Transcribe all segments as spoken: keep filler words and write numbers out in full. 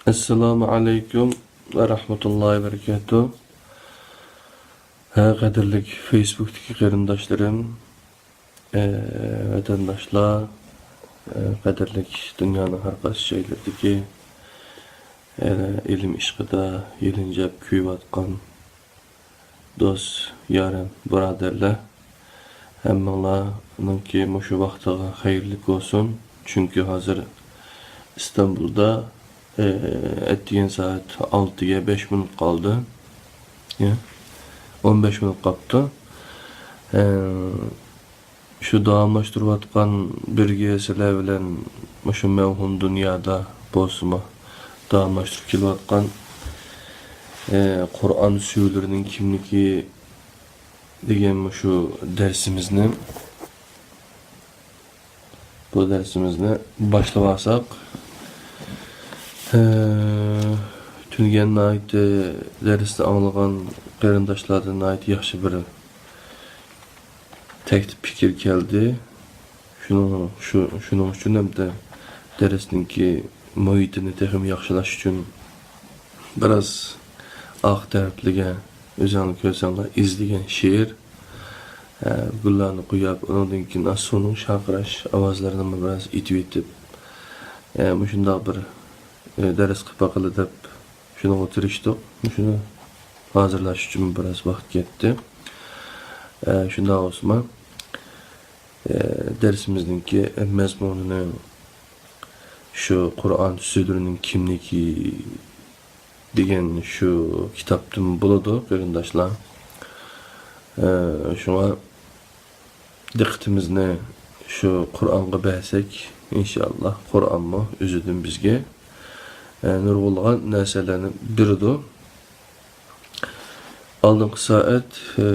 ئەسسالامۇ ئەلەيكۇم ۋە رەھمەتۇللاھى ۋە بەرىكاتۇھ. ھە، قەدىرلىك فېيسبۇكتىكى قېرىنداشلىرىم، ئە، ۋەتەنداشلار، ئە، قەدىرلىك دۇنيانىڭ ھەر قايسى جايلىرىدىكى، ئە، ئىلىم ئىشقىدا يېلىنجاپ كۆيۈۋاتقان دوست، يارەن، بۇرادەرلەر، ھەممىڭلارنىڭكى مۇشۇ ۋاقتىغا خەيرلىك بولسۇن. چۈنكى ھازىر ئىستانبۇلدا، ئە، ئەتىگەن سائەت ئالتىگە بەش مىنۇت قالدى. يا، ئون بەش مىنۇت قاپتۇ. ئە، شۇ داۋاملاشتۇرۇۋاتقان، بىرگە سىلەر بىلەن مۇشۇ مەۋھۇم دۇنيادا بولسىمۇ داۋاملاشتۇرۇپ كېلىۋاتقان، ئە، قۇرئان سۈرىلىرىنىڭ كىملىكى دېگەن مۇشۇ دەرسىمىزنى، بۇ دەرسىمىزنى باشلىۋالساق، ئە، تۈنۈگۈن ناھايىتى دەرسنى ئاڭلىغان قېرىنداشلاردىن ناھايىتى ياخشى بىر تەكلىپ پىكىر كەلدى. شۇنىڭ، شۇ، شۇنىڭ ئۈچۈن ھەمدە دەرسنىڭكى مۇھىتىنى تېخىمۇ ياخشىلاش ئۈچۈن بىراز ئارقا تەرەپلىرىگە ئۆزۈڭلار كۆرسەڭلار ئىز دېگەن شېئىر، ئە، گۈللەرنى قويۇپ، ئۇنىڭدىن كېيىن سۇنىڭ شارقىراش ئاۋازلىرىنىمۇ بىراز ئېتىۋېتىپ، ئە، مۇشۇنداق بىر، ئە، دەرس قىلىپ باقىلى دەپ شۇنىڭغا تىرىشتۇق. مۇشۇنى ھازىرلاش ئۈچۈن بىراز ۋاقىت كەتتى. ئە، شۇنداق بولسىمۇ، ئە، دەرسىمىزنىڭكى مەزمۇنىنى شۇ قۇرئان سۈرىلىرىنىڭ كىملىكى دېگەن شۇ كىتابتىن بولىدۇ، قېرىنداشلار. ئە، شۇڭا دىققىتىمىزنى شۇ قۇرئانغا بەرسەك، ئىنشائاللا، قۇرئانمۇ ئۆزىدىن بىزگە، ئە، نۇرغۇنلىغان نەرسىلەرنى بېرىدۇ. ئالدىنقى سائەت، ئە،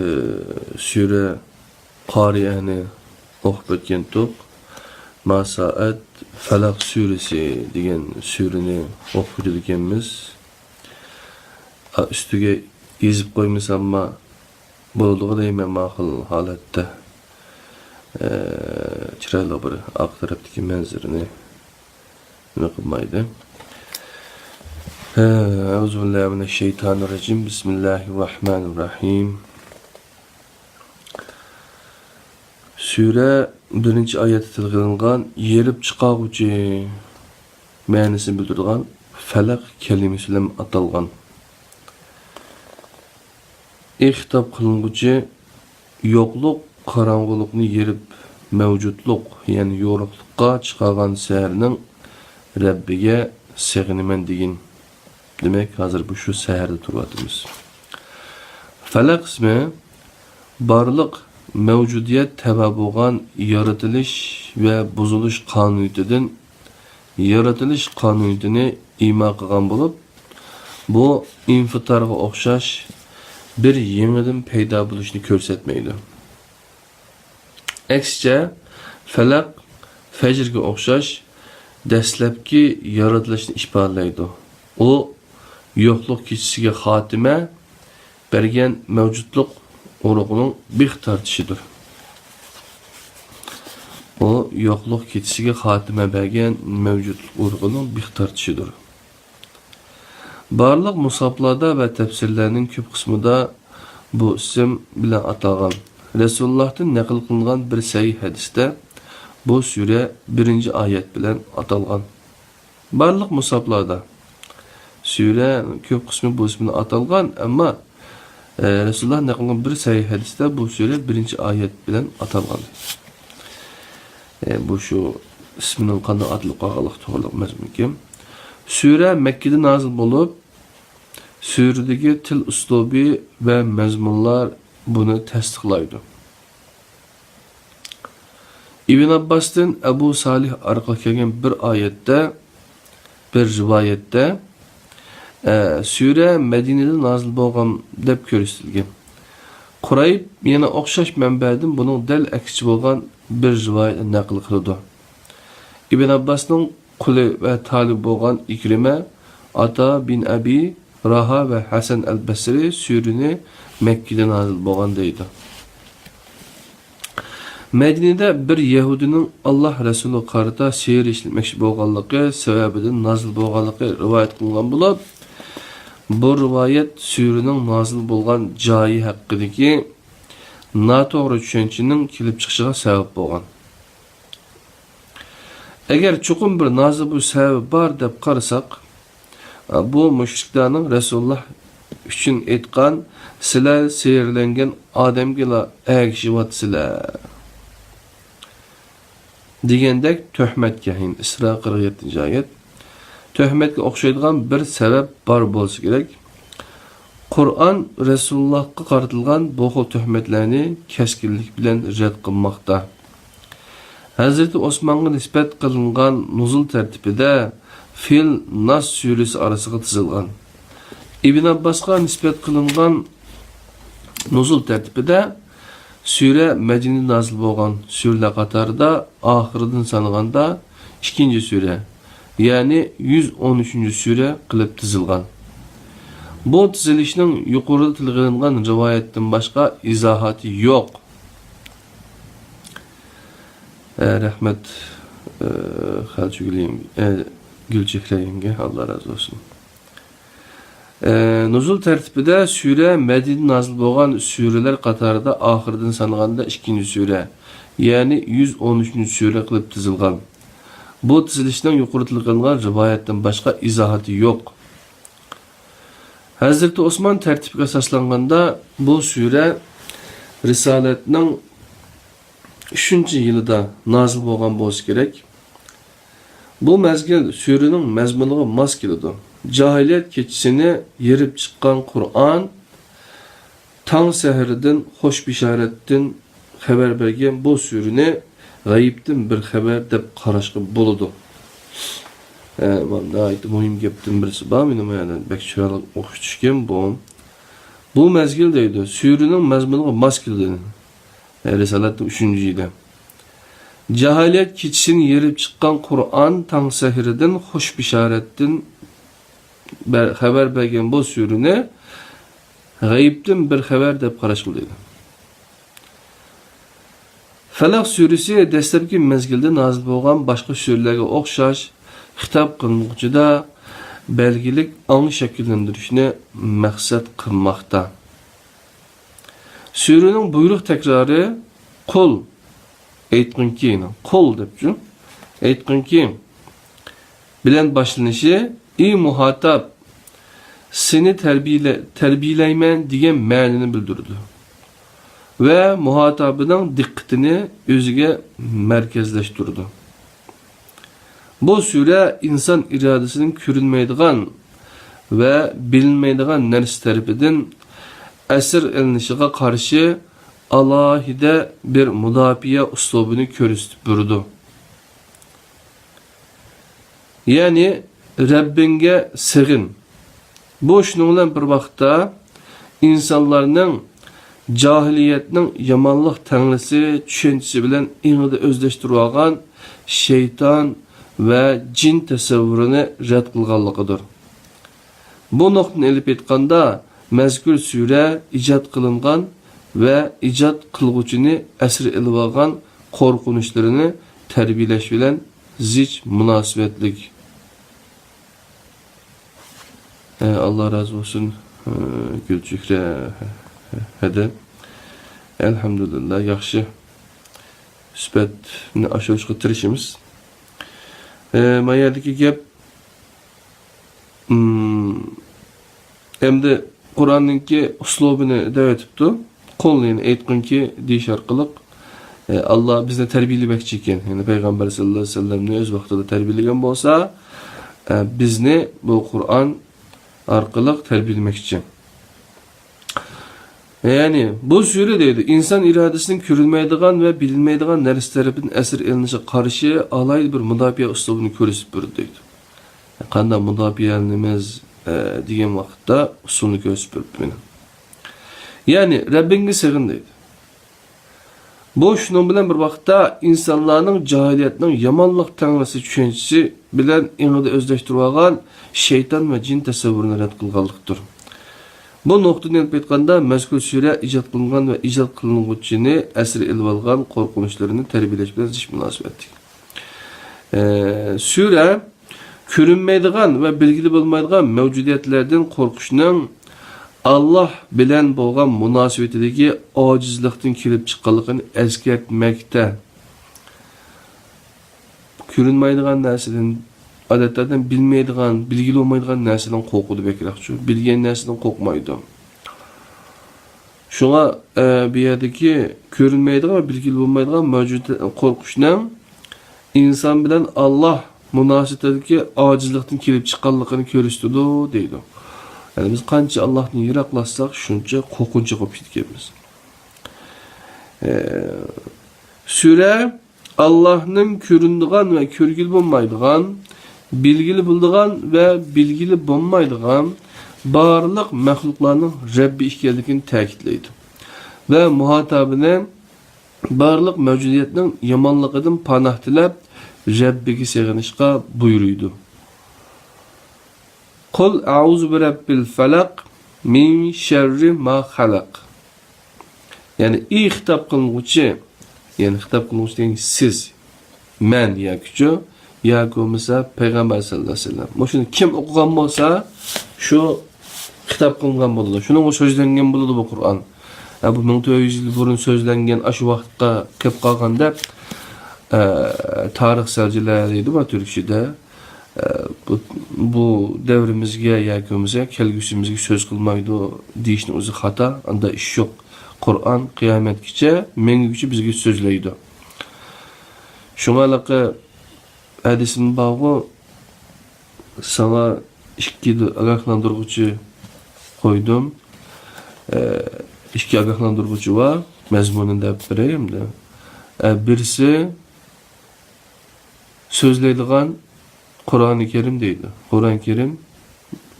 سۈرە قارىئەنى ئوقۇپ ئۆتكەنتۇق. ما سائەت فەلەق سۈرىسى دېگەن سۈرىنى ئوقۇپ ئۆتىدىكەنمىز. ئا، ئۈستىگە يېزىپ قويمىسامما بولىدىغۇ دەيمەن، ماقۇل ھالەتتە. ئە، چىرايلىق بىر ئارقا تەرەپتىكى مەنزىرىنى نېمە قىلمايدۇ. ئەئۇزۇ بىللاھى مىنەششەيتانىررەجىم. بىسمىللاھىررەھمانىررەھىم. سۈرە بىرىنچى ئايەتتە تىلغا ئېلىنغان يېرىپ چىقارغۇچى مەنىسىنى بىلدۈرىدىغان فەلەق كەلىمىسى بىلەن ئاتالغان. ئى خىتاب قىلىنغۇچى، يوقلۇق، قاراڭغۇلۇقنى يېرىپ، مەۋجۇتلۇق، يەنى يورۇقلۇققا چىقارغان سەھەرنىڭ رەببىگە سېغىنىمەن دېگىن. دېمەك، ھازىر بۇ شۇ سەھەردە تۇرۇۋاتىمىز. فەلەق ئىسمى بارلىق مەۋجۇدىيەت تەۋە بولغان يارىتىلىش ۋە بۇزۇلۇش قانۇنىيىتىدىن يارىتىلىش قانۇنىيىتىنى ئىما قىلغان بولۇپ، بۇ ئىنفىتارغا ئوخشاش بىر يېڭىدىن پەيدا بولۇشنى كۆرسەتمەيدۇ. ئەكسىچە، فەلەق فەجرگە ئوخشاش دەسلەپكى يارىتىلىشنى ئىپادىلەيدۇ. ئۇ يوقلۇق كېچىسىگە خاتىمە بەرگەن مەۋجۇتلۇق ئۇرۇقىنىڭ بىخ تارتىشىدۇر. ئۇ يوقلۇق كېچىسىگە خاتىمە بەرگەن مەۋجۇتلۇق ئۇرۇقىنىڭ بىخ تارتىشىدۇر. بارلىق مۇسھافلاردا ۋە تەپسىرلەرنىڭ كۆپ قىسمىدا بۇ ئىسىم بىلەن ئاتالغان. رەسۇلۇللاھتىن نەقىل قىلىنغان بىر سەھىھ ھەدىستە بۇ سۈرە بىرىنچى ئايەت بىلەن ئاتالغان. بارلىق مۇسھافلاردا. سۈرە كۆپ قىسمى بۇ ئىسىم بىلەن ئاتالغان، ئەمما، ئە، رەسۇلۇللاھ نەقىل قىلغان بىر سەھىھ ھەدىستە بۇ سۈرە بىرىنچى ئايەت بىلەن ئاتالغان. ئە، بۇ شۇ ئىسمىنىڭ قانداق ئاتىلىپ قالغانلىقى توغرىلىق مەزمۇنكەن. سۈرە مەككىدە نازىل بولۇپ، سۈرىدىكى تىل ئۇسلۇبى ۋە مەزمۇنلار بۇنى تەستىقلايدۇ. ئىبن ئابباستىن ئەبۇ سالىھ ئارقىلىق كەلگەن بىر ئايەتتە، بىر رىۋايەتتە، ئە، سۈرە مەدىنىدە نازىل بولغان دەپ كۆرسىتىلگەن. قۇرەيب يەنە ئوخشاش مەنبەدىن بۇنىڭ دەل ئەكسىچە بولغان بىر رىۋايەتنى نەقىل قىلىدۇ. ئىبن ئابباسنىڭ قۇلى ۋە تالىبى بولغان ئىكرىمە، ئاتا بىن ئەبى راھا ۋە ھەسەن ئەل بەسرى سۈرىنى مەككىدە نازىل بولغان دەيدۇ. مەدىنىدە بىر يەھۇدىينىڭ ئاللا رەسۇلىغا قارىتا سېھىر ئىشلەتمەكچى بولغانلىقى سەۋەبىدىن نازىل بولغانلىقى رىۋايەت قىلىنغان بولۇپ، بۇ رىۋايەت سۈرىنىڭ نازىل بولغان جايى ھەققىدىكى ناتوغرا چۈشەنچىنىڭ كېلىپ چىقىشىغا سەۋەب بولغان. ئەگەر چوقۇم بىر نازىل بولۇش سەۋەبى بار دەپ قارىساق، بۇ مۇشرىكلارنىڭ رەسۇلۇللا ئۈچۈن ئېيتقان، «سىلەر سېھىرلەنگەن ئادەمگىلا ئەگىشىۋاتىسىلەر» دېگەندەك تۆھمەتكە، يەنى ئىسرا قىرىق يەتتىنچى ئايەت، تۆھمەتكە ئوخشايدىغان بىر سەۋەب بار بولسا كېرەك. قۇرئان رەسۇلۇللاھقا قارىتىلغان بۇ خىل تۆھمەتلەرنى كەسكىنلىك بىلەن رەت قىلماقتا. ھەزرىتى ئوسمانغا نىسبەت قىلىنغان نۇزۇل تەرتىپىدە فىل، ناس سۈرىسى ئارىسىغا تىزىلغان. ئىبن ئابباسقا نىسبەت قىلىنغان نۇزۇل تەرتىپىدە سۈرە مەدىنىدە نازىل بولغان سۈرىلەر قاتارىدا ئاخىرىدىن سانىغاندا ئىككىنچى سۈرە، يەنى يۈز ئون ئۈچىنچى سۈرە قىلىپ تىزىلغان. بۇ تىزىلىشنىڭ يۇقىرىدا تىلغا ئېلىنغان رىۋايەتتىن باشقا ئىزاھاتى يوق. ئە، رەھمەت، ئە، خەلچۈگۈل يەڭگە، ئە، گۈلچېھرە يەڭگە، ئاللا رازى بولسۇن. ئە، نۇزۇل تەرتىپىدە سۈرە مەدىنىدە نازىل بولغان سۈرىلەر قاتارىدا ئاخىرىدىن سانىغاندا ئىككىنچى سۈرە، يەنى يۈز ئون ئۈچىنچى سۈرە قىلىپ تىزىلغان. بۇ تىزىلىشنىڭ يۇقىرىدا تىلغا ئېلىنغان رىۋايەتتىن باشقا ئىزاھاتى يوق. ھەزرىتى ئوسمان تەرتىپكە ئاساسلانغاندا، بۇ سۈرە رىسالەتنىڭ ئۈچىنچى يىلىدا نازىل بولغان بولسا كېرەك. بۇ مەزگىل سۈرىنىڭ مەزمۇنىغا ماس كېلىدۇ. جاھىلىيەت كېچىسىنى يېرىپ چىققان قۇرئان، تاڭ سەھىرىدىن، خۇش بېشارەتتىن خەۋەر بەرگەن بۇ سۈرىنى غەيىبتىن بىر خەۋەر دەپ قاراشقا بولىدۇ. ھە، مانا ناھايىتى مۇھىم گەپتىن بىرسى بار، مېنىڭ مانا بەك چىرايلىق ئوخشىتىشكەن بۇ. بۇ مەزگىل دەيدۇ، سۈرىنىڭ مەزمۇنىغا ماس كېلىدۇ. ھە، رىسالەتنىڭ ئۈچىنچى يىلى. جاھىلىيەت كېچىسىنى يېرىپ چىققان قۇرئان تاڭ سەھىرىدىن خۇش بېشارەتتىن بەر-، خەۋەر بەرگەن بۇ سۈرىنى غەيىبتىن بىر خەۋەر دەپ قاراشقا بولىدۇ. فەلەق سۈرىسى دەسلەپكى مەزگىلدە نازىل بولغان باشقا سۈرىلەرگە ئوخشاش خىتاب قىلىنغۇچىدا بەلگىلىك ئاڭ شەكىللەندۈرۈشنى مەقسەت قىلماقتا. سۈرىنىڭ بۇيرۇق تەكرارى «قۇل» ئېيتقىنكى، قۇل دەپچۇ، ئېيتقىنكى بىلەن باشلىنىشى، «ئى مۇھاتاب، سېنى تەربىيىلە-، تەربىيىلەيمەن» دېگەن مەنىنى بىلدۈرىدۇ ۋە مۇھاتابىنىڭ دىققىتىنى ئۆزىگە مەركەزلەشتۈرىدۇ. بۇ سۈرە ئىنسان ئىرادىسىنىڭ كۆرۈنمەيدىغان ۋە بىلىنمەيدىغان نەرسە تەرىپىدىن ئەسىر ئېلىنىشىغا قارشى ئالاھىدە بىر مۇداپىئە ئۇسلۇبىنى كۆرسىتىپ بېرىدۇ. يەنى، «رەببىڭگە سېغىن». بۇ شۇنىڭ بىلەن بىر ۋاقىتتا ئىنسانلارنىڭ جاھىلىيەتنىڭ يامانلىق تەڭرىسى چۈشەنچىسى بىلەن ئېڭىدا ئۆزلەشتۈرۈۋالغان شەيتان ۋە جىن تەسەۋۋۇرىنى رەت قىلغانلىقىدۇر. بۇ نۇقتىدىن ئېلىپ ئېيتقاندا، مەزكۇر سۈرە ئىجاد قىلىنغان ۋە ئىجاد قىلغۇچىنى ئەسىر ئېلىۋالغان قورقۇنچلىرىنى تەربىيەلەش بىلەن زىچ مۇناسىۋەتلىك. ئە، ئاللا رازى بولسۇن، ئە، گۈلچېھرە ھەدە. ئەلھەمدۇلىللا، ياخشى. سۈپەتنى ئاشۇرۇشقا تىرىشىمىز. ئە، ما يەردىكى گەپ، ئىم، ئەمدى قۇرئاننىڭكى ئۇسلۇبىنى دەۋېتىپتۇ. «قۇل»، يەنى «ئېيتقىنكى» دېيىش ئارقىلىق، ئە، ئاللا بىزنى تەربىيەلىمەكچى ئىكەن. يەنى پەيغەمبەر ساللاللاھۇ ئەلەيھى ۋەسەللەمنى ئۆز ۋاقتىدا تەربىيەلىگەن بولسا، ئە، بىزنى بۇ قۇرئان ئارقىلىق تەربىيەلىمەكچى. يەنى، بۇ سۈرە دەيدۇ، ئىنسان ئىرادىسىنىڭ كۆرۈنمەيدىغان ۋە بىلىنمەيدىغان نەرسە تەرىپىدىن ئەسىر ئېلىنىشىغا قارشى ئالاھىدە بىر مۇداپىئە ئۇسلۇبىنى كۆرسىتىپ بېرىدۇ دەيدۇ. قانداق مۇداپىئەلىنىمىز، ئە، دېگەن ۋاقىتتا ئۇسۇلنى كۆرسىتىپ بېرىپتۇ مانا. يەنى، «رەببىڭگە سېغىن» دەيدۇ. بۇ شۇنىڭ بىلەن بىر ۋاقىتتا ئىنسانلارنىڭ جاھىلىيەتنىڭ يامانلىق تەڭرىسى چۈشەنچىسى بىلەن ئېڭىدا ئۆزلەشتۈرۈۋالغان شەيتان ۋە جىن تەسەۋۋۇرىنى رەت قىلغانلىقتۇر. بۇ نۇقتىدىن ئېلىپ ئېيتقاندا، مەزكۇر سۈرە ئىجاد قىلىنغان ۋە ئىجاد قىلىنغۇچىنى ئەسىر ئېلىۋالغان قورقۇنچلىرىنى تەربىيەلەش بىلەن زىچ مۇناسىۋەتلىك. ئە، سۈرە كۆرۈنمەيدىغان ۋە بىلگىلى بولمايدىغان مەۋجۇدىيەتلەردىن قورقۇشنىڭ ئاللاھ بىلەن بولغان مۇناسىۋىتىدىكى ئاجىزلىقتىن كېلىپ چىققانلىقىنى ئەسكەرتمەكتە. كۆرۈنمەيدىغان نەرسىدىن، ئادەتتە ئادەم بىلمەيدىغان، بىلگىلى بولمايدىغان نەرسىدىن قورقىدۇ بەكرەكچۇ. بىلگەن نەرسىدىن قورقمايدۇ. شۇڭا، ئە، بۇ يەردىكى كۆرۈنمەيدىغان ۋە بىلگىلى بولمايدىغان مەۋجۇدىيەتتىن قورقۇشنىڭ ئىنسان بىلەن ئاللاھ مۇناسىۋىتىدىكى ئاجىزلىقتىن كېلىپ چىققانلىقىنى كۆرسىتىدۇ، دەيدۇ. يەنى بىز قانچە ئاللاھتىن يىراقلاشساق، شۇنچە قورقۇنچاق بولۇپ كېتىدىكەنمىز. ئە، سۈرە ئاللاھنىڭ كۆرۈنىدىغان ۋە كۆرگىلى بولمايدىغان، بىلگىلى بولىدىغان ۋە بىلگىلى بولمايدىغان بارلىق مەخلۇقلارنىڭ رەببى ئىكەنلىكىنى تەكىتلەيدۇ ۋە مۇھاتابىنى بارلىق مەۋجۇدىيەتنىڭ يامانلىقىدىن پاناھ تىلەپ، رەببىگە سېغىنىشقا بۇيرۇيدۇ. قۇل ئەئۇزۇ بىرەببىل فەلەق، مىن شەررى ما خەلەق. يەنى، ئى خىتاب قىلىنغۇچى، يەنى خىتاب قىلىنغۇچى دېگەن سىز، مەن ياكىچۇ، ياكى بولمىسا پەيغەمبەر سەللەللاھۇ ئەلەيھى ۋەسەللەم. مۇشۇنى كىم ئوقۇغان بولسا، شۇ خىتاب قىلىنغان بولىدۇ. شۇنىڭغا سۆزلەنگەن بولىدۇ بۇ قۇرئان. ھە، بۇ مىڭ تۆت يۈز يىل بۇرۇن سۆزلەنگەن، ئاشۇ ۋاقىتقا كېلىپ قالغان دەپ، ئە، تارىخچىلار دەيدۇ بۇ تۈركچىدە. ئە، بۇ، بۇ دەۋرىمىزگە ياكى بولمىسا كەلگۈسىمىزگە سۆز قىلمايدۇ دېيىشنىڭ ئۆزى خاتا. ئاندا ئىش يوق. قۇرئان قىيامەتكىچە، مەڭگۈگىچە بىزگە سۆزلەيدۇ. شۇڭا ھېلىقى ھەدىسىم بارغۇ، ساڭا ئىككى ئاگاھلاندۇرغۇچى قويدۇم. ئە، ئىككى ئاگاھلاندۇرغۇچى بار، مەزمۇنىنى دەپ بېرەي ئەمدى. ئە، بىرسى، سۆزلەيدىغان قۇرئانى كەرىم دەيدۇ. قۇرئانى كەرىم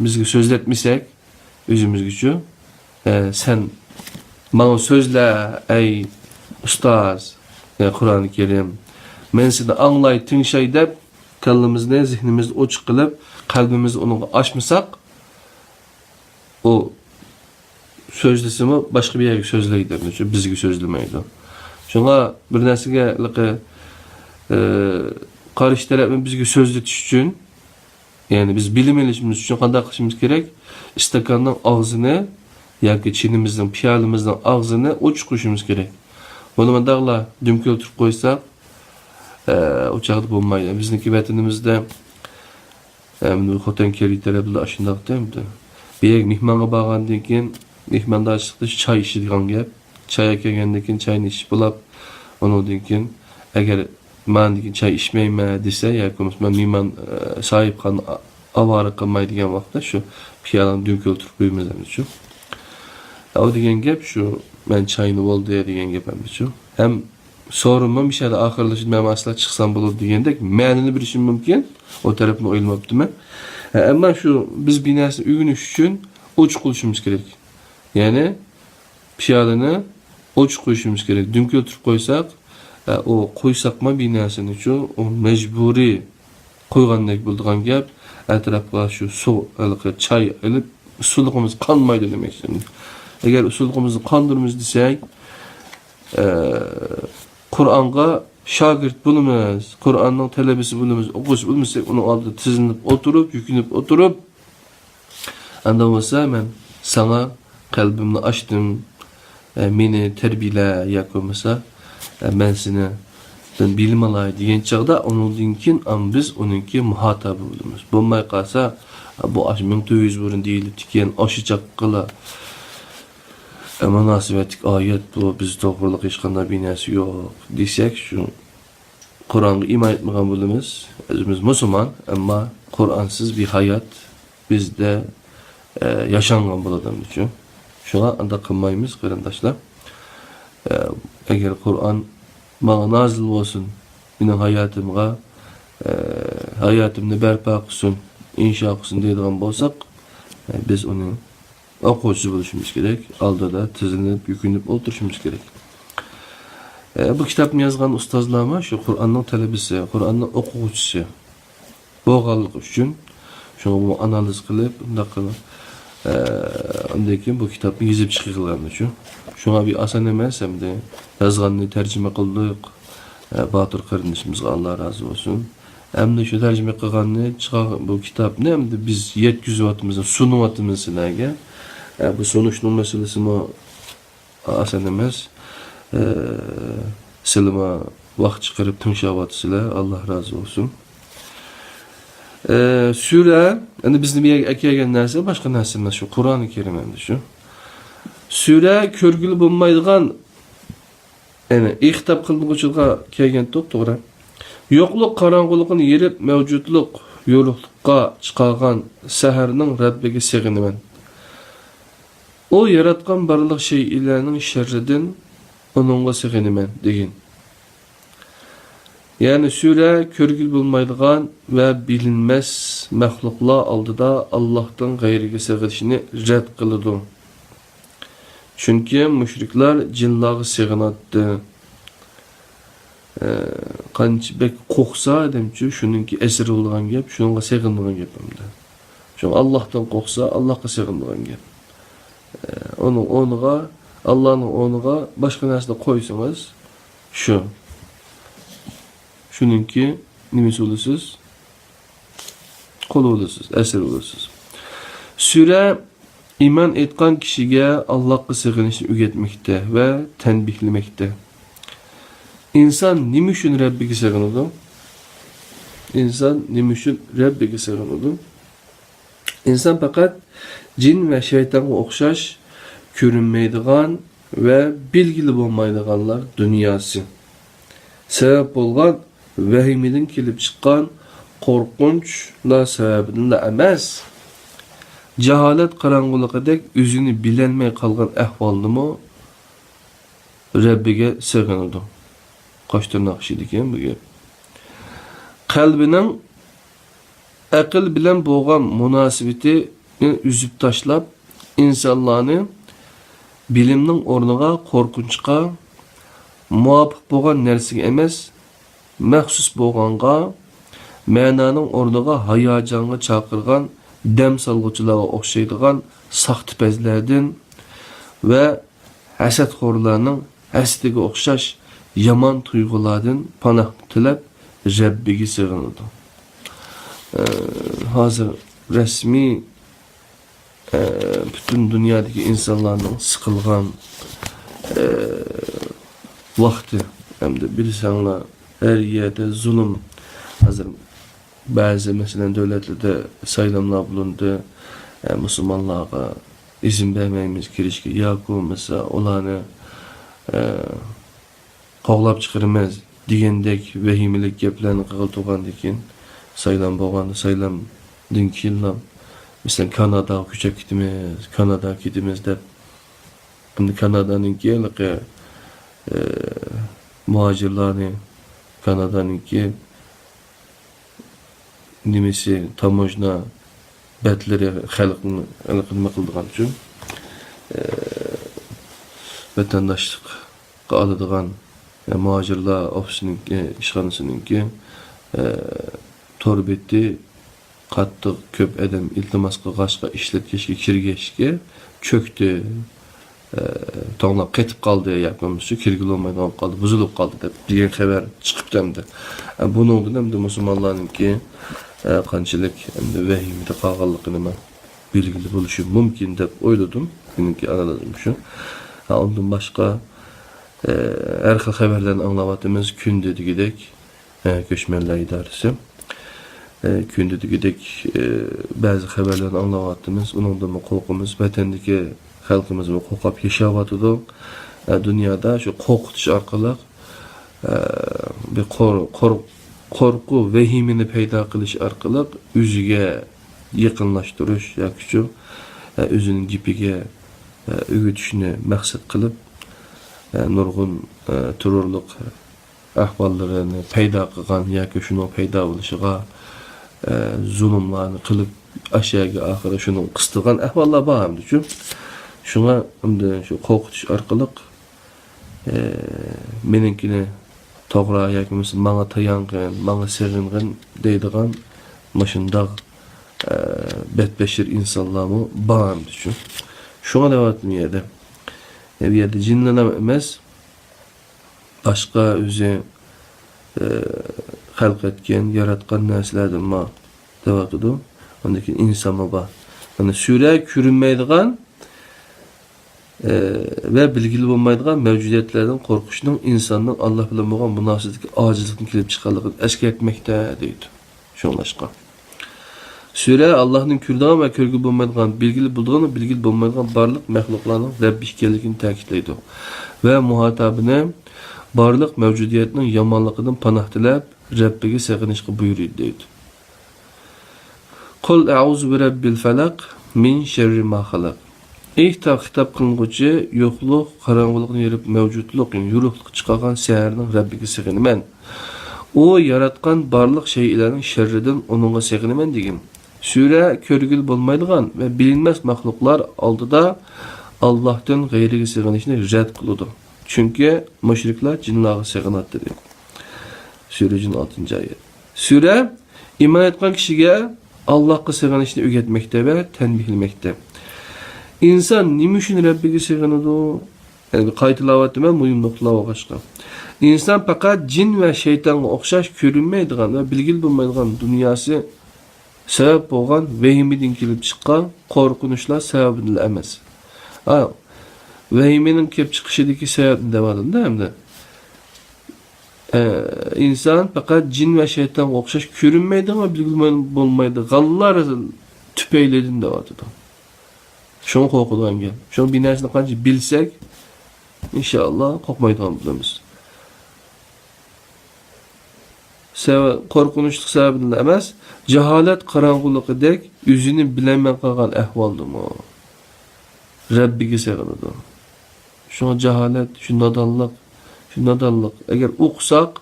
بىزگە سۆزلەتمىسەك، ئۆزىمىزگىچۇ، ئە، سەن ماڭا سۆزلە، ئەي ئۇستاز، ئەي قۇرئانى كەرىم، مەن سېنى ئاڭلاي، تىڭشاي دەپ، كاللىمىزنى، زېھنىمىزنى ئوچۇق قىلىپ، قەلبىمىزنى ئۇنىڭغا ئاچمىساق، ئۇ سۆزلىسىمۇ باشقا بىر يەرگە سۆزلەيدۇ، شۇ بىزگە سۆزلىمەيدۇ. شۇڭا بىر نەرسىگە ھېلىقى، ئى، قارشى تەرەپنى بىزگە سۆزلىتىش ئۈچۈن، يەنى بىز بىلىم ئېلىشىمىز ئۈچۈن قانداق قىلىشىمىز كېرەك؟ ئىستاكاننىڭ ئاغزىنى ياكى چىنىمىزنىڭ، پىيالىمىزنىڭ ئاغزىنى ئوچۇق قويۇشىمىز كېرەك. بۇنى مۇنداقلا دۈم كۆلتۈرۈپ قويساق، ئە، ئۇ چاغدا بولمايدۇ. بىزنىڭكى ۋەتىنىمىزدە ئەمدى خوتەن كېرى تەرەپلىرى ئاشۇنداقتا ئەمدى. بىر يەرگە مېھمانغا بارغاندىن كېيىن، مېھماندارچىلىقتا چاي ئىچىدىغان گەپ. چاي ئەكەلگەندىن كېيىن، چاينى ئىچىپ بولاپ، ئۇنىڭدىن كېيىن، ئەگەر ماندىن كېيىن چاي ئىچمەيمەن دېسە، ياكى بولمىسا مەن مېھمان، ئە، ساھىبخانىنى ئاۋارە قىلماي دېگەن ۋاقىتتا شۇ پىيالىنى دۈم كۆلتۈرۈپ قويىمىز ئەمدىچۇ. ئە، ئۇ دېگەن گەپ شۇ، مەن چاينى بولدى دېگەن گەپ ئەمدىچۇ. ھەم سورۇنمۇ مۇشۇ يەردە ئاخىرلىشىدۇ، مەن مانا سىلەر چىقسام بولىدۇ دېگەندەك مەنىنى بېرىشىم مۇمكىن. ئۇ تەرەپنى ئويلىماپتىمەن. ئەمما شۇ بىز بىر نەرسىنى ئۆگىنىش ئۈچۈن ئوچۇق بولۇشىمىز كېرەك. يەنى پىيالىنى ئوچۇق قويۇشىمىز كېرەك. دۈم كۆتۈرۈپ قويساق، ئە، ئۇ قويساقمۇ بىر نەرسىنىچۇ، ئۇ مەجبۇرىي قويغاندەك بولىدىغان گەپ. ئەتراپقا شۇ سۇ، ھېلىقى چاي ئېلىپ، ئۇسسۇلۇقىمىز قانمايدۇ دېمەكچى. ئەگەر ئۇسسۇلۇقىمىزنى قاندۇرىمىز دېسەك، ئە، قۇرئانغا شاگىرت بولىمىز، قۇرئاننىڭ تەلىبىسى بولىمىز، ئوقۇغۇچى بولىمىز دېسەك، ئۇنىڭ ئالدىدا تىزلىنىپ ئولتۇرۇپ، يۈكۈنۈپ ئولتۇرۇپ، ئاندا بولسا مەن ساڭا قەلبىمنى ئاچتىم، ئە، مېنى تەربىيەلە ياكى بولمىسا، ئە، مەن سېنى، سەن بىلىم ئالاي دېگەن چاغدا، ئۇنىڭدىن كېيىن ئام-، بىز ئۇنىڭكى مۇھاتابى بولىمىز. بولماي قالسا، ئە، بۇ ئاشۇ مىڭ تۆت يۈز بۇرۇن دېيىلىپتىكەن، ئاشۇ چاغقىلا، ئە، مۇناسىۋەتلىك ئايەت بۇ، بىز توغرىلىق ھېچقانداق بىر نەرسە يوق دېسەك، شۇ قۇرئانغا ئىمان ئېيتمىغان بولىمىز. ئۆزىمىز مۇسۇلمان، ئەمما قۇرئانسىز بىر ھايات بىزدە، ئە، ياشانغان بولىدۇ ئەمدىچۇ. شۇڭا ئانداق قىلمايمىز، قېرىنداشلار. ئە، ئەگەر قۇرئان ماڭا نازىل بولسۇن، مېنىڭ ھاياتىمغا، ئە، ھاياتىمنى بەرپا قىلسۇن، ئىنشا قىلسۇن دەيدىغان بولساق، ئە، بىز ئۇنى ئوقۇغۇچىسى بولۇشىمىز كېرەك، ئالدىدا تىزلىنىپ، يۈكۈنۈپ ئولتۇرۇشىمىز كېرەك. ئە، بۇ كىتابنى يازغان ئۇستازلارمۇ شۇ قۇرئاننىڭ تەلىبىسى، قۇرئاننىڭ ئوقۇغۇچىسى بولغانلىقى ئۈچۈن، شۇڭا بۇ ئانالىز قىلىپ، ئۇنداق قىلىپ، ئە، ئاندىن كېيىن بۇ كىتابنى يېزىپ چىقىغىلى ئەمدى شۇ. شۇڭا بىر ئاسان ئەمەس ئەمدى. يازغاننى تەرجىمە قىلدۇق. ئە، باتۇر قېرىندىشىمىزغا ئاللا رازى بولسۇن. ئەمدى شۇ تەرجىمە قىلغاننى چىقار-، بۇ كىتابنى ئەمدى بىز يەتكۈزۈۋاتىمىز، سۇنۇۋاتىمىز سىلەرگە. ئە، بۇ سۇنۇشنىڭ مەسىلىسىمۇ ئاسان ئەمەس. ئە، سىلىمۇ ۋاقىت چىقىرىپ تىڭشاۋاتىسىلەر. ئاللا رازى بولسۇن. ئە، سۈرە، ئەمدى بىزنى بۇ يەرگە ئەكەلگەن نەرسە باشقا نەرسە ئەمەس، شۇ قۇرئانى كەرىم ئەمدى شۇ. سۈرە كۆرگىلى بولمايدىغان، يەنى ئى خىتاب قىلىنغۇچىغا كەلگەن توپ، توغرا. يوقلۇق قاراڭغۇلۇقىنى يېرىپ، مەۋجۇتلۇق يورۇقلۇققا چىقارغان سەھەرنىڭ رەببىگە سېغىنىمەن. ئۇ ياراتقان بارلىق شەيئىلەرنىڭ شەررىدىن ئۇنىڭغا سېغىنىمەن دېگىن. يەنى سۈرە كۆرگىلى بولمايدىغان ۋە بىلىنمەس مەخلۇقلار ئالدىدا ئاللاھتىن غەيرىگە سېغىنىشنى رەت قىلىدۇ. چۈنكى مۇشرىكلار جىنلارغا سېغىناتتى. ئە، قانچە بەك قورقسا ئادەمچۇ، شۇنىڭكى ئەسىرى بولىدىغان گەپ، شۇنىڭغا سېغىنىدىغان گەپ ئەمدى. شۇڭا ئاللاھتىن قورقسا، ئاللاھقا سېغىنىدىغان گەپ. ئە، ئۇنىڭ ئورنىغا، ئاللانىڭ ئورنىغا باشقا نەرسىنى قويسىڭىز، شۇ. شۇنىڭكى نېمىسى بولىسىز؟ قۇلى بولىسىز، ئەسىرى بولىسىز. سۈرە ئىمان ئېيتقان كىشىگە ئاللاھقا سېغىنىشنى ئۆگەتمەكتە ۋە تەنبىھلىمەكتە. ئىنسان نېمە ئۈچۈن رەببىگە سېغىنىدۇ؟ ئىنسان نېمە ئۈچۈن رەببىگە سېغىنىدۇ؟ ئىنسان پەقەت جىن ۋە شەيتانغا ئوخشاش كۆرۈنمەيدىغان ۋە بىلگىلى بولمايدىغانلار دۇنياسى سەۋەب بولغان ۋەھىمىدىن كېلىپ چىققان قورقۇنچلار سەۋەبىدىنلا ئەمەس، جاھالەت قاراڭغۇلۇقىدەك ئۆزىنى بىلەلمەي قالغان ئەھۋالدىمۇ رەببىگە سېغىنىدۇ. قاش تىرناق ئىچىدىكەن بۇ گەپ. قەلبىنىڭ ئەقىل بىلەن بولغان مۇناسىۋىتىنى ئۈزۈپ تاشلاپ، ئىنسانلارنى بىلىمنىڭ ئورنىغا قورقۇنچقا، مۇۋاپىق بولغان نەرسىگە ئەمەس، مەخسۇس بولغانغا، مەنانىڭ ئورنىغا ھاياجانغا چاقىرغان دەم سالغۇچىلارغا ئوخشايدىغان ساختىپەزلەردىن ۋە ھەسەتخورلارنىڭ ھەسىتىگە ئوخشاش يامان تۇيغۇلاردىن پاناھ تىلەپ، رەببىگە سېغىنىدۇ. ئە، ھازىر رەسمىي، ئە، پۈتۈن دۇنيادىكى ئىنسانلارنىڭ سىقىلغان، ئە، ۋاقتى. ئەمدى بىلسەڭلار، ھەر يەردە زۇلۇم. ھازىر بەزى، مەسىلەن، دۆلەتلەردە سايلاملار بولۇندى، ئە، مۇسۇلمانلارغا ئىزىن بەرمەيمىز كىرىشكە ياكى بولمىسا ئۇلارنى، ئە، قوغلاپ چىقىرىمىز دېگەندەك ۋەھىمىلىك گەپلەرنى قىلغىلى تۇرغاندىن كېيىن، سايلام بولغاندا، سايلامدىن كېيىنلا، مەسىلەن، كاناداغا كۆچۈپ كېتىمىز، كاناداغا كېتىمىز دەپ، ئەمدى كانادانىڭكى ھېلىقى، ئە، مۇھاجىرلارنى كانادانىڭكى نېمىسى، تاموژنا بەتلىرى خەلقنى، خەلقنى نېمە قىلىدىغان ئۈچۈن، ئە، ۋەتەنداشلىققا ئالىدىغان، ئە، مۇھاجىرلار ئوفىسىنىڭكى، ئىشخانىسىنىڭكى، ئە، تور بېتى قاتتىق كۆپ ئادەم ئىلتىماس قىلغاچقا، ئىشلەتكەچكە، كىرگەچكە چۆكتى. ئە، توڭلاپ قېتىپ قالدى، ياكى بولمىسا كىرگىلى بولمايدىغان بولۇپ قالدى، بۇزۇلۇپ قالدى دەپ دېگەن خەۋەر چىقىپتۇ ئەمدى. ئە، بۇنىڭدىن ئەمدى مۇسۇلمانلارنىڭكى، ئە، قانچىلىك ئەمدى ۋەھىمىدە قالغانلىقى نېمە بەلگىلى بولۇشى مۇمكىن دەپ ئويلىدىم. مېنىڭكى ئانالىزىم شۇ. ھە، ئۇندىن باشقا، ئە، ھەر خىل خەۋەرلەرنى ئاڭلاۋاتىمىز، كۈندە دېگۈدەك. ئە، كۆچمەنلەر ئىدارىسى، ئە، كۈندە دېگۈدەك، ئە، بەزى خەۋەرلەرنى ئاڭلاۋاتىمىز، ئۇنىڭدىنمۇ قورقىمىز. ۋەتەندىكى خەلقىمىزمۇ قورقۇپ ياشاۋاتىدۇ. ئە، دۇنيادا شۇ قورقۇتۇش ئارقىلىق، ئە، بىر قور-، قور-، قورقۇ، ۋەھىمىنى پەيدا قىلىش ئارقىلىق ئۆزىگە يېقىنلاشتۇرۇش ياكى شۇ، ئە، ئۆزىنىڭ گېپىگە، ئە، ئۆگىتىشنى مەقسەت قىلىپ، ئە، نۇرغۇن، ئە، تېررورلۇق ئەھۋاللىرىنى پەيدا قىلغان ياكى شۇنىڭ پەيدا بولۇشىغا، ئە، زۇلۇملارنى قىلىپ، ئاشۇ يەرگە ئاخىرى شۇنىڭ قىستىغان ئەھۋاللار بار ئەمدىچۇ. شۇڭا ئەمدى شۇ قورقۇتۇش ئارقىلىق، ئە، مېنىڭكىنى توغرا ياكى بولمىسا ماڭا تايانغىن، ماڭا سېغىنغىن دەيدىغان مۇشۇنداق، ئە، بەتبەشىر ئىنسانلارمۇ بار ئەمدى شۇ. شۇڭا دەۋاتىمەن يەردە. ئە، بۇ يەردە جىنلارلا ئەمەس، باشقا ئۆزى، ئە، خەلق ئەتكەن، ياراتقان نەرسىلەردىن بار دەۋاتىدۇ. ئاندىن كېيىن ئىنسانمۇ بار. مانا سۈرە كۆرۈنمەيدىغان، ئە، ۋە بىلگىلى بولمايدىغان مەۋجۇدىيەتلەردىن قورقۇشنىڭ ئىنساننىڭ ئاللا بىلەن بولغان مۇناسىۋىتىدىكى ئاجىزلىقتىن كېلىپ چىققانلىقىنى ئەسكەرتمەكتە دەيدۇ. شۇڭلاشقا. سۈرە ئاللانىڭ كۆرىدىغان ۋە كۆرگىلى بولمايدىغان، بىلگىلى بولىدىغان ۋە بىلگىلى بولمايدىغان بارلىق مەخلۇقلارنىڭ رەببى ئىكەنلىكىنى تەكىتلەيدۇ ۋە مۇھاتابىنى بارلىق مەۋجۇدىيەتنىڭ يامانلىقىدىن پاناھ تىلەپ، رەببىگە سېغىنىشقا بۇيرۇيدۇ دەيدۇ. قۇل ئەئۇزۇ بىرەببىل فەلەق، مىن شەررى ما خەلەق. ئېيت، خىتاب قىلىنغۇچى، يوقلۇق، قاراڭغۇلۇقنى يېرىپ مەۋجۇتلۇق، يەنى يورۇقلۇققا چىقارغان سەھەرنىڭ رەببىگە سېغىنىمەن. ئۇ ياراتقان بارلىق شەيئىلەرنىڭ شەررىدىن ئۇنىڭغا سېغىنىمەن دېگىن. سۈرە كۆرگىلى بولمايدىغان ۋە بىلىنمەس مەخلۇقلار ئالدىدا ئاللاھتىن غەيرىگە سېغىنىشنى رەت قىلىدۇ. چۈنكى مۇشرىكلار جىنلارغا سېغىناتتى دەيدۇ. سۈرە جىن، ئالتىنچى ئايەت. سۈرە ئىمان ئېيتقان كىشىگە ئاللاھقا سېغىنىشنى ئۆگەتمەكتە ۋە تەنبىھلىمەكتە. ئىنسان نېمە ئۈچۈن رەببىگە سېغىنىدۇ؟ يەنە بىر قايتىلاۋاتىمەن، مۇھىم نۇقتىلار بولغاچقا. ئىنسان پەقەت جىن ۋە شەيتانغا ئوخشاش كۆرۈنمەيدىغان ۋە بىلگىلى بولمايدىغان دۇنياسى سەۋەب بولغان ۋەھىمىدىن كېلىپ چىققان قورقۇنچلار سەۋەبىدىن ئەمەس. ھا، ۋەھىمىنىڭ كېلىپ چىقىشىدىكى سەۋەبنى دەۋاتىدۇ ئەمدى. ئە، ئىنسان پەقەت جىن ۋە شەيتانغا ئوخشاش كۆرۈنمەيدىغان ۋە بىلگىلى بولمايدىغانلار تۈپەيلىدىن دەۋاتىدۇ. شۇڭا قورقىدىغان گەپ. شۇڭا بىر نەرسىنى قانچە بىلسەك، ئىنشائاللا قورقمايدىغان بولىمىز. سەۋە-، قورقۇنچلۇق سەۋەبىدىن ئەمەس، جاھالەت قاراڭغۇلۇقىدەك ئۆزىنى بىلەلمەي قالغان ئەھۋالدىمۇ رەببىگە سېغىنىدۇ. شۇڭا جاھالەت، شۇ نادانلىق، شۇ نادانلىق. ئەگەر ئوقۇساق،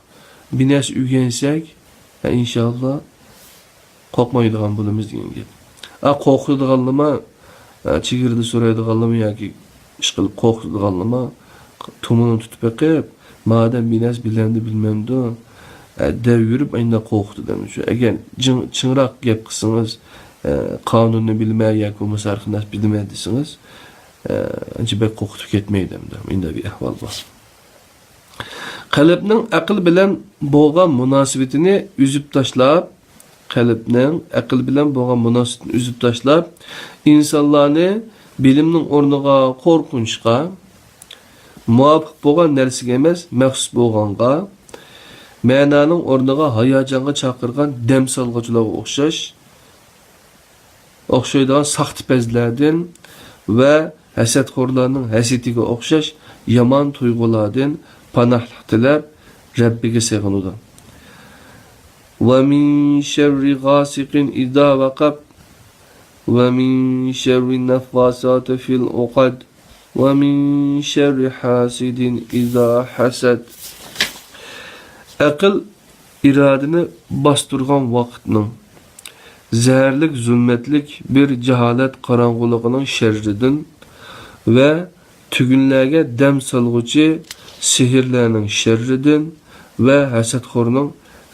بىر نەرسە ئۆگەنسەك، ھە، ئىنشائاللا، قورقمايدىغان بولىمىز دېگەن گەپ. ئا، قورقۇتىدىغانلىما، ئا، چېگرىدا سورايدىغانلىما ياكى ئىشقىلىپ قورقۇتىدىغانلىما، تۇمۇرنى تۇتۇپ بېقىپ، مادەم بىر نەرسە بىلەمدۇ، بىلمەمدۇ، ئە، دەپ يۈرۈپ، ئانداق قورقۇتىدۇ. شۇ، ئەگەر جىڭ-، چىڭراق گەپ قىلسىڭىز، ئە، قانۇننى بىلمە ياكى بولمىسا ھەر قانداق بىلمە دېسىڭىز، ئە، ئانچە بەك قورقۇتۇپ كەتمەيدۇ ئەمدى. ئۇنداق بىر ئەھۋال بار. قەلبنىڭ ئەقىل بىلەن بولغان مۇناسىۋىتىنى ئۈزۈپ تاشلاپ، قەلبنىڭ ئەقىل بىلەن بولغان مۇناسىۋىتىنى ئۈزۈپ تاشلاپ، ئىنسانلارنى بىلىمنىڭ ئورنىغا قورقۇنچقا، مۇۋاپىق بولغان نەرسىگە ئەمەس، مەخسۇس بولغانغا، مەنانىڭ ئورنىغا ھاياجانغا چاقىرغان دەم سالغۇچىلارغا ئوخشاش، ئوخشايدىغان ساختىپەزلەردىن ۋە ھەسەتخورلارنىڭ ھەسىتىگە ئوخشاش يامان تۇيغۇلاردىن پاناھلىق تىلەپ، رەببىگە سېغىنىدۇ. وَمِن شَرِّ غَاسِقٍ إِذَا وَقَبَ، وَمِن شَرِّ النَّفَّاثَاتِ فِي الْعُقَدِ، وَمِن شَرِّ حَاسِدٍ إِذَا حَسَدَ. ئەقىل ئىرادىنى باستۇرغان ۋاقىتنىڭ، زەھەرلىك، زۇلمەتلىك بىر جاھالەت قاراڭغۇلۇقىنىڭ شەررىدىن ۋە تۈگۈنلەرگە دەم سالغۇچى سېھىرلەرنىڭ شەررىدىن ۋە ھەسەتخورنىڭ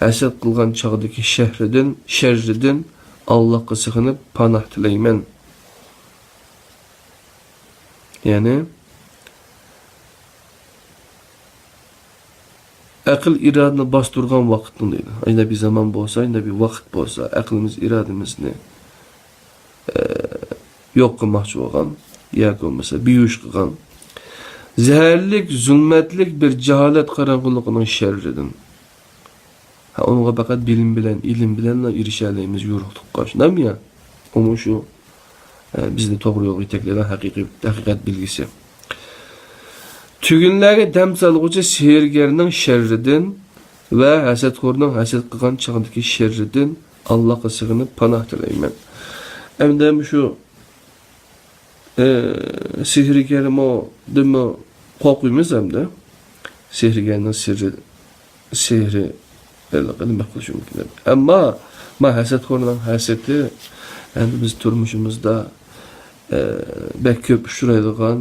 ھەسەت قىلغان چاغدىكى شەھرىدىن، شەررىدىن ئاللاھقا سېغىنىپ پاناھ تىلەيمەن. يەنى، ئەقىل ئىرادىنى باستۇرغان ۋاقىتنىڭ دەيدۇ. ئەگەر بىر زامان بولسا، ئەگەر بىر ۋاقىت بولسا، ئەقلىمىز ئىرادىمىزنى، ئە، يوق قىلماقچى بولغان ياكى بولمىسا بىھوش قىلغان زەھەرلىك، زۇلمەتلىك بىر جاھالەت قاراڭغۇلۇقىنىڭ شەررىدىن. ھە، ئۇنىڭغا پەقەت بىلىم بىلەن، ئىلىم بىلەنلا ئېرىشەلەيمىز يورۇقلۇققا. شۇنداقمۇ يا؟ ئۇمۇ شۇ، ئە، بىزنى توغرا يولغا يېتەكلەيدىغان ھەقىقىي، ھەقىقەت بىلگىسى. تۈگۈنلەرگە دەم سالغۇچى سېھىرگەرنىڭ شەررىدىن ۋە ھەسەتخورنىڭ ھەسەت قىلغان چاغدىكى شەررىدىن ئاللاھقا سېغىنىپ پاناھ تىلەيمەن. ئەمدى مۇشۇ ئى، سېھىرگەرمۇ، دىمۇ قورقۇيمىز ئەمدى. سېھىرگەرنىڭ سىرى، سېھرى ھېلىقى نېمە قىلىشى مۇمكىن. ئەمما، ما ھەسەتخورنىڭ ھەسىتى، ئەمدى بىز تۇرمۇشىمىزدا، ئى، بەك كۆپ ئۇچرايدىغان،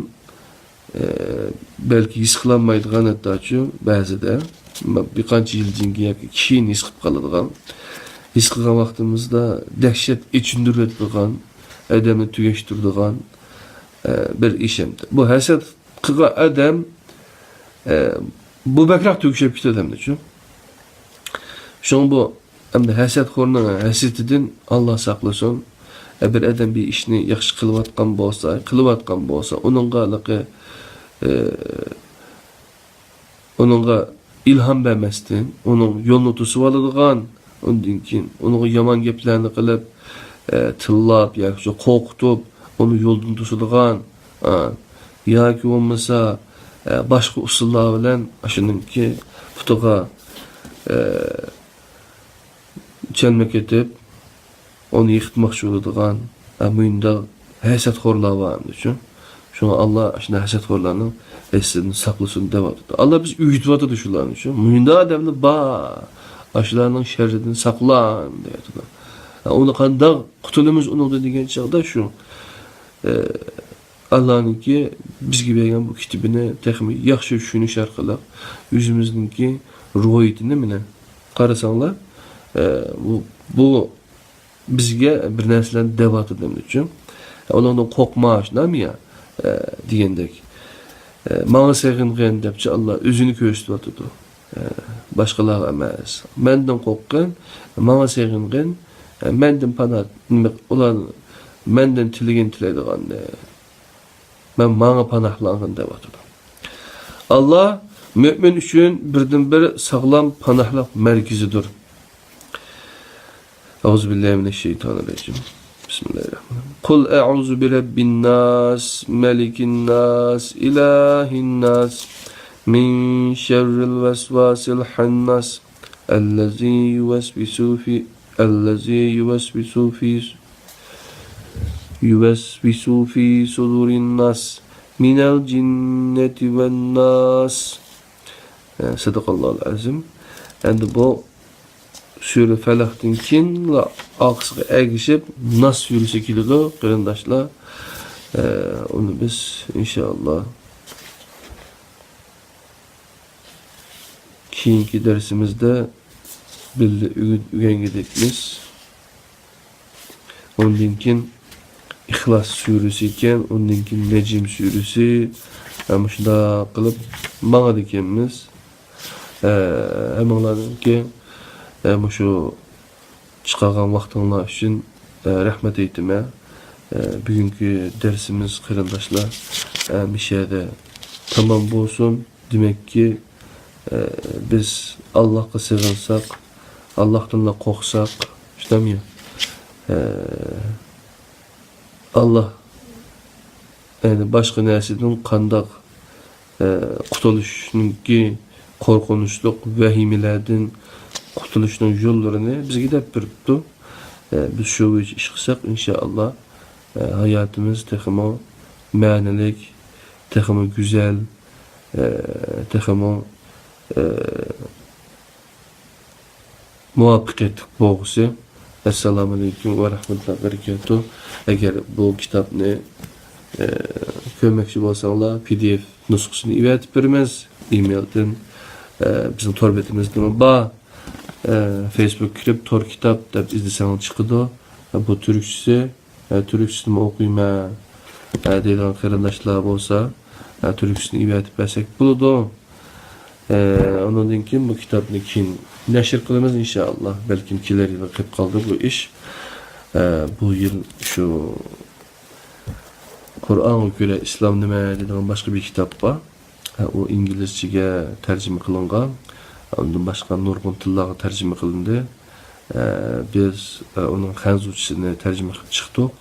ئى، بەلكى ھېس قىلالمايدىغان ھەتتاچۇ بەزىدە، ما، بىر قانچە يىلدىن كېيىن ياكى كېيىن ھېس قىلىپ قالىدىغان. ھېس قىلغان ۋاقتىمىزدا دەھشەت ئېچىندۇرۇۋېتىدىغان، ئادەمنى تۈگەشتۈرىدىغان، ئە، بىر ئىش ئەمدى. بۇ ھەسەت قىلغان ئادەم، ئە، بۇ بەكرەك تۈگىشىپ كېتىدۇ ئەمدىچۇ. شۇڭا بۇ ئەمدى ھەسەتخورنىڭ ھەسىتىدىن ئاللا ساقلىسۇن. ئە، بىر ئادەم بىر ئىشنى ياخشى قىلىۋاتقان بولسا، قىلىۋاتقان بولسا، ئۇنىڭغا ھېلىقى، ئە، ئۇنىڭغا ئىلھام بەرمەستىن، ئۇنىڭ يولىنى توسۇۋالىدىغان، ئۇندىن كېيىن ئۇنىڭغا يامان گەپلەرنى قىلىپ، ئە، تىللاپ ياكى قورقۇتۇپ، ئۇنى يولدىن توسىدىغان، ئا، ياكى بولمىسا، ئە، باشقا ئۇسۇللار بىلەن ئاشۇنىڭكى پۇتىغا، ئە، چەلمە كېتىپ، ئۇنى يىقىتماقچى بولىدىغان، ھە، مۇنداق ھەسەتخورلار بار ئەمدىچۇ. شۇڭا ئاللا شۇنداق ھەسەتخورلارنىڭ ھەسىتىدىن ساقلىسۇن دەۋاتىدۇ. ئاللا بىز ئۆگىتىۋاتىدۇ شۇلارنى شۇ. مۇنداق ئادەملەر بار. ئاشۇلارنىڭ شەررىدىن ساقلان دەۋاتىدۇ. ھە، ئۇنى قانداق قۇتۇلىمىز ئۇنىڭدىن دېگەن چاغدا شۇ. ئە، ئاللانىڭكى بىزگە بەرگەن بۇ كىتابىنى تېخىمۇ ياخشى چۈشىنىش ئارقىلىق ئۆزىمىزنىڭكى روھىيىتىنى مانا قارىساڭلار، ئە، بۇ، بۇ بىزگە بىر نەرسىلەرنى دەۋاتىدۇ ئەمدىچۇ. ئۇنىڭدىن قورقما، شۇنداقمۇ يا؟ ئە، دېگەندەك. ئە، ماڭا سېغىنغىن دەپچۇ ئاللا ئۆزىنى كۆرسىتىۋاتىدۇ. ئە، باشقىلارغا ئەمەس. مەندىن قورققىن، ماڭا سېغىنغىن، ئە، مەندىن پاناھ، نېمە، ئۇلار مەندىن تىلىگىن تىلەيدىغاننى. مەن ماڭا پاناھلانغىن دەۋاتىدۇ. ئاللا مۆمىن ئۈچۈن بىردىنبىر ساغلام پاناھلىق مەركىزىدۇر. أعوذ بالله من الشيطان الرجيم. بسم الله الرحمن الرحيم. قل أعوذ برب الناس، ملك الناس، إله الناس، من شر الوسواس الخناس، الذي يوسوس في، الذي يوسوس في، يوسوس في صدور الناس، من الجنة والناس. ئە، سەدەقەللاھۇل ئەزىم. ئەمدى بۇ سۈرە فەلەقتىن كېيىنلا ئارقىسىغا ئەگىشىپ ناس سۈرىسى كېلىدۇ، قېرىنداشلار. ئە، ئۇنى بىز ئىنشائاللا كېيىنكى دەرسىمىزدە بىللە ئۆگىنىپ ئۆگەنگۈدەكمىز. ئۇندىن كېيىن ئىخلاس سۈرىسى ئىكەن، ئۇندىن كېيىن نەجم سۈرىسى. ھە، مۇشۇنداق قىلىپ ماڭىدىكەنمىز. ھە، ھەممىڭلارنىڭكى، ھە، مۇشۇ چىقارغان ۋاقتىڭلار ئۈچۈن، ھە، رەھمەت ئېيتىمەن. ھە، بۈگۈنكى دەرسىمىز قېرىنداشلار، ھە، مۇشۇ يەردە تامام بولسۇن. دېمەككى، ئە، بىز ئاللاھقا سېغىنساق، ئاللاھتىنلا قورقساق، شۇنداقمۇ؟ ئە، ئاللاھ، يەنى باشقا نەرسىدىن قانداق، ئە، قۇتۇلۇشنىڭكى قورقۇنچلۇق ۋەھىمىلەردىن قۇتۇلۇشنىڭ يوللىرىنى بىزگە دەپ بېرىپتۇ. ئە، بىز شۇ بويىچە ئىش قىلساق، ئىنشائاللاھ، ئە، ھاياتىمىز تېخىمۇ مەنىلىك، تېخىمۇ گۈزەل، ئە، تېخىمۇ، ئە، مۇۋەپپەقىيەتلىك بولغۇسى. ئەسسالامۇئەلەيكۇم ۋە رەھمەتۇللاھى ۋە بەرىكاتۇھ. ئەگەر بۇ كىتابنى، ئە، كۆرمەكچى بولساڭلار، پى دى ئېف نۇسخىسىنى ئېۋەتىپ بېرىمىز. ئېمېيلدىن، ئە، بىزنىڭ تور بېتىمىزدىمۇ بار. ئە، فېيسبۇك كىرىپ، تور كىتاب دەپ ئىزدىسەڭلار چىقىدۇ. ئە، بۇ تۈركچىسى. ئە، تۈركچىسىنىمۇ ئوقۇيمەن، ئە، دەيدىغان قېرىنداشلار بولسا، ئە، تۈركچىسىنى ئېۋەتىپ بەرسەك بولىدۇ. ئە، ئۇنىڭدىن كېيىن بۇ كىتابنى كېيىن نەشر قىلىمىز، ئىنشائاللاھ. بەلكىم كېلەر يىلغا قېلىپ قالدى بۇ ئىش. ئە، بۇ يىل شۇ قۇرئانغا كۆرە ئىسلام نېمە دەيدىغان باشقا بىر كىتاب بار. ئۇ ئىنگلىزچىگە تەرجىمە قىلىنغان، ئۇندىن باشقا نۇرغۇن تىللارغا تەرجىمە قىلىندى. بىز ئۇنىڭ خەنزۇچىسىنى تەرجىمە قىلىپ چىقتۇق.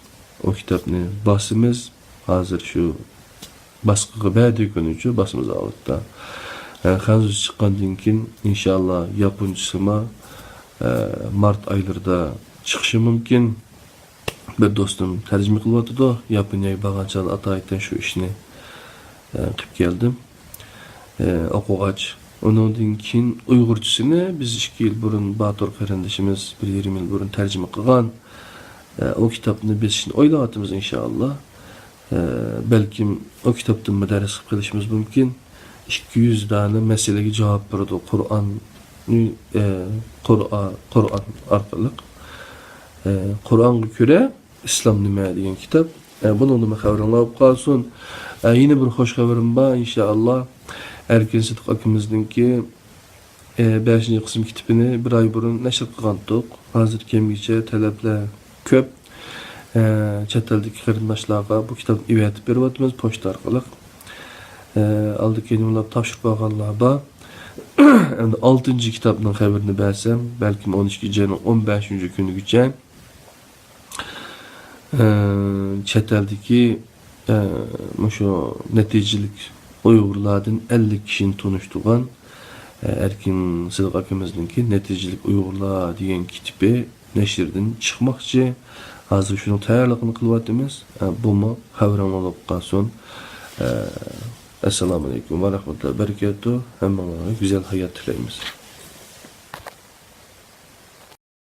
ئۇ كىتابنى باسىمىز. ھازىر شۇ باسقىغا بەردى كۈنىچۇ باسما زاۋۇتتا. خەنزۇچە چىققاندىن كېيىن، ئىنشائاللا، ياپونچىسىمۇ مارت ئايلىرىدا چىقىشى مۇمكىن. بىر دوستۇم تەرجىمە قىلىۋاتىدۇ. ياپونىيەگە بارغان چاغدا ئاتايىتەن شۇ ئىشنى، ئە، قىلىپ كەلدىم. ئە، ئوقۇغاچ، ئۇنىڭدىن كېيىن ئۇيغۇرچىسىنى بىز ئىككى يىل بۇرۇن باتۇر قېرىندىشىمىز بىر يېرىم يىل بۇرۇن تەرجىمە قىلغان. ئە، ئۇ كىتابنى بېسىشنى ئويلاۋاتىمىز، ئىنشائاللا. ئە، بەلكىم ئۇ كىتابتىنمۇ دەرس قىلىپ قېلىشىمىز مۇمكىن. ئىككى يۈز دانە مەسىلىگە جاۋاب بېرىدۇ. قۇرئان ئە، قۇرئان، قۇرئان ئارقىلىق، ئە، قۇرئانغا كۆرە ئىسلام نېمە دېگەن كىتاب. ئە، بۇنىڭدىن خەۋىرىڭلار بولۇپ قالسۇن. ئە، يەنە بىر خوش خەۋىرىم بار، ئىنشائاللا. ئەركىن سىدىق ئاكىمىزنىڭكى، ئە، بەشىنچى قىسىم كىتابىنى بىر ئاي بۇرۇن نەشر قىلغانتۇق. ھازىر كەمگىچە تەلەپلەر كۆپ. ئە، چەت ئەلدىكى قېرىنداشلارغا بۇ كىتابنى ئېۋەتىپ بېرىۋاتىمىز پوچتا ئارقىلىق. ئە، ئالدى كېيىن ئۇلار تاپشۇرۇپ ئالغانلار بار. ئەمدى ئالتىنچى كىتابنىڭ خەۋىرىنى بەرسەم، بەلكىم ئون ئىككىنچى ئاينىڭ ئون بەشىنچى كۈنىگىچە، ئە، چەت ئەلدىكى، ئە، مۇشۇ نەتىجىلىك ئۇيغۇرلاردىن ئەللىك كىشىنى تونۇشتۇرغان، ئە، ئەركىن سىدىق ئاكىمىزنىڭكى نەتىجىلىك ئۇيغۇرلار دېگەن كىتابى نەشردىن چىقماقچى. ھازىر شۇنىڭ تەييارلىقىنى قىلىۋاتىمىز. ئە، بۇمۇ خەۋىرىڭلار بولۇپ قالسۇن. ئە، ئەسسالامۇ ئەلەيكۇم ۋە رەھمەتۇللاھى ۋە بەرىكاتۇھ. ھەممىڭلارغا گۈزەل ھايات تىلەيمىز.